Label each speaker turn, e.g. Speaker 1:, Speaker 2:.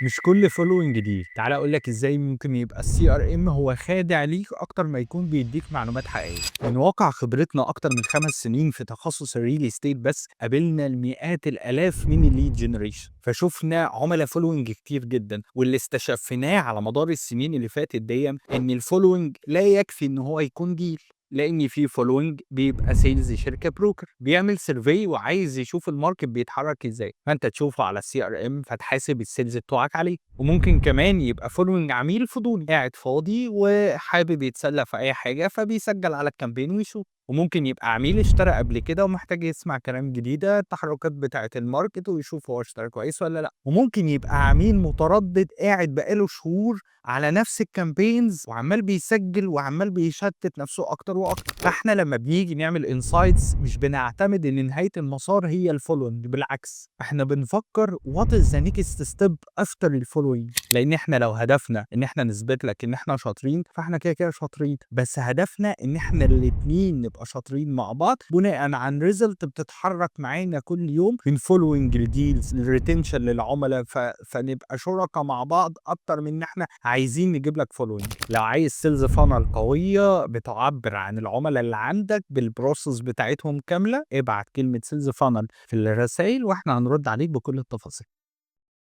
Speaker 1: مش كل following deal. تعالَ أقول لك إزاي ممكن يبقى الCRM هو خادع ليك أكتر ما يكون بيدّيك معلومات حقيقية. من واقع خبرتنا أكتر من 5 سنين في تخصص الreal estate بس، قابلنا المئات الآلاف من الlead generation، فشُفنا عُملا following كتير جدًا، واللي استشفيناه على مدار السنين اللي فاتت ديًّا إن الfollowing لا يكفي إن هو يكون deal، لإن في following بيبقى sales شركة broker بيعمل survey وعايز يشوف الmarket بيتحرك إزاي، فأنت تشوفه على الCRM فتحاسب الsales بتوعك عليه. وممكن كمان يبقى following عميل فضولي قاعد فاضي وحابب يتسلى في أي حاجة، فبيسجل على الcampaign ويشوف. وممكن يبقى عميل اشترى قبل كده ومحتاج يسمع كلام جديدة، التحركات بتاعة الmarket، ويشوف هو اشترى كويس والّا لأ. وممكن يبقى عميل متردد قاعد بقى له شهور على نفس الcampaigns وعمّال بيسجل وعمّال بيشتت نفسه أكتر وأكتر. فإحنا لمّا بنيجي نعمل insights مش بنعتمد إن نهاية المسار هي الfollowing، بالعكس، إحنا بنفكر what is the next step after الfollowing، لإن إحنا لو هدفنا إن إحنا نثبت لك إن إحنا شاطرين، فإحنا كده، كده شاطرين، بس هدفنا إن إحنا الاتنين نبقى شاطرين مع بعض بناءً عن result بتتحرك معانا كل يوم من following لdeals لretention للعُملا، فنبقى شركا مع بعض أكتر من إن إحنا عايزين نجيب لك following. لو عايز sales funnel قوية بتعبّر عن العُملا اللي عندك بالprocess بتاعتهم كاملة، ابعت كلمة sales funnel في الرسايل وإحنا هنرد عليك بكل التفاصيل.